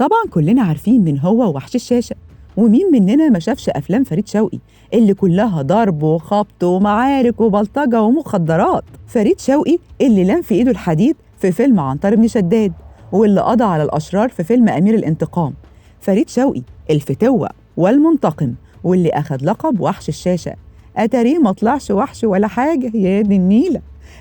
طبعا كلنا عارفين مين هو وحش الشاشة، ومين مننا ما شافش أفلام فريد شوقي اللي كلها ضرب وخبط ومعارك وبلطجة ومخدرات. فريد شوقي اللي لم في إيده الحديد في فيلم عنتر بن شداد، واللي قضى على الأشرار في فيلم أمير الانتقام. فريد شوقي الفتوة والمنتقم، واللي أخد لقب وحش الشاشة. أتاريه ما طلعش وحش ولا حاجة، يا دي النيلة.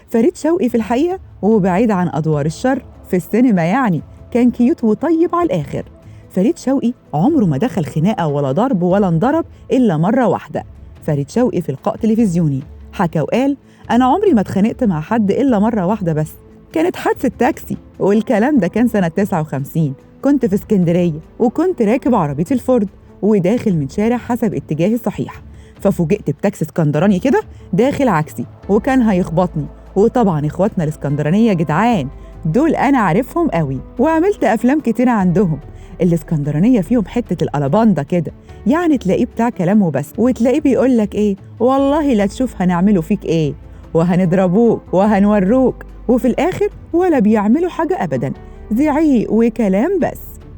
فريد شوقي في الحقيقة وبعيد عن أدوار الشر في السينما، يعني كان cute وطيب على الآخر. فريد شوقي عمره ما دخل خناقة ولا ضرب ولا انضرب إلا مرة واحدة. فريد شوقي في لقاء تلفزيوني حكى وقال: أنا عمري ما اتخانقت مع حد إلا مرة واحدة بس، كانت حادثة تاكسي، والكلام ده كان سنة 59. كنت في اسكندرية وكنت راكب عربية الفورد وداخل من شارع حسب اتجاهي الصحيح، ففوجئت بتاكسي اسكندراني كده داخل عكسي وكان هيخبطني. وطبعا اخواتنا الاسكندرانية جدعان، دول أنا عارفهم قوي وعملت أفلام كتير عندهم. الاسكندرانية فيهم حتة القلباندا كده، يعني تلاقيه بتاع كلامه بس، وتلاقيه بيقول لك إيه والله لا تشوف هنعمله فيك إيه وهنضربوك وهنوروك، وفي الآخر ولا بيعملوا حاجة أبدا، زعيق وكلام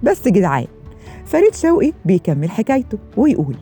بس جدعان. فريد شوقي بيكمل حكايته ويقول: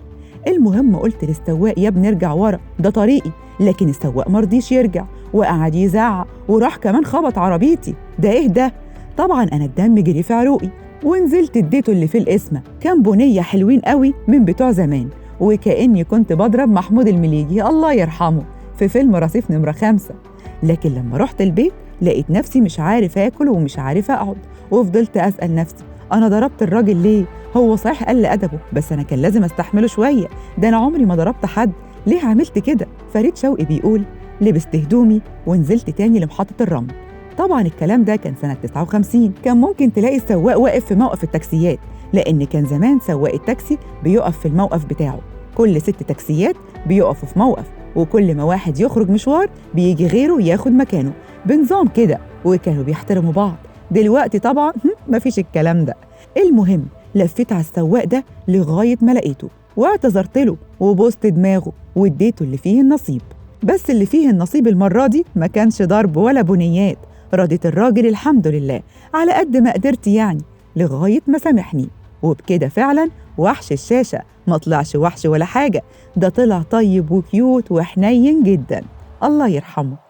المهم قلت للسواق يا ابني ارجع ورا ده طريقي، لكن السواق مرضيش يرجع وقعد يزعق وراح كمان خبط عربيتي. ده ايه ده؟ طبعا انا الدم جري في عروقي ونزلت اديته اللي في القسمه، كان بنيه حلوين قوي من بتوع زمان، وكاني كنت بضرب محمود المليجي الله يرحمه في فيلم رصيف نمره 5. لكن لما رحت البيت لقيت نفسي مش عارف اكل ومش عارف اقعد، وفضلت اسال نفسي انا ضربت الراجل ليه؟ هو صحيح قل ادبه بس انا كان لازم استحمله شويه، ده انا عمري ما ضربت حد، ليه عملت كده؟ فريد شوقي بيقول: لبست هدومي ونزلت تاني لمحطة الرمل. طبعا الكلام ده كان سنة 59، كان ممكن تلاقي السواق واقف في موقف التاكسيات، لأن كان زمان سواق التاكسي بيقف في الموقف بتاعه، كل 6 تاكسيات بيقفوا في موقف، وكل ما واحد يخرج مشوار بيجي غيره ياخد مكانه بنظام كده، وكانوا بيحترموا بعض. دلوقتي طبعا مفيش الكلام ده. المهم لفيت على السواق ده لغاية ما لقيته واعتذرت له وبوست دماغه واديته اللي فيه النصيب. بس اللي فيه النصيب المرة دي ما كانش ضرب ولا بنيات، رضيت الراجل الحمد لله على قد ما قدرت يعني، لغاية ما سامحني. وبكده فعلا وحش الشاشة ما طلعش وحش ولا حاجة، ده طلع طيب وكيوت وحنين جدا، الله يرحمه.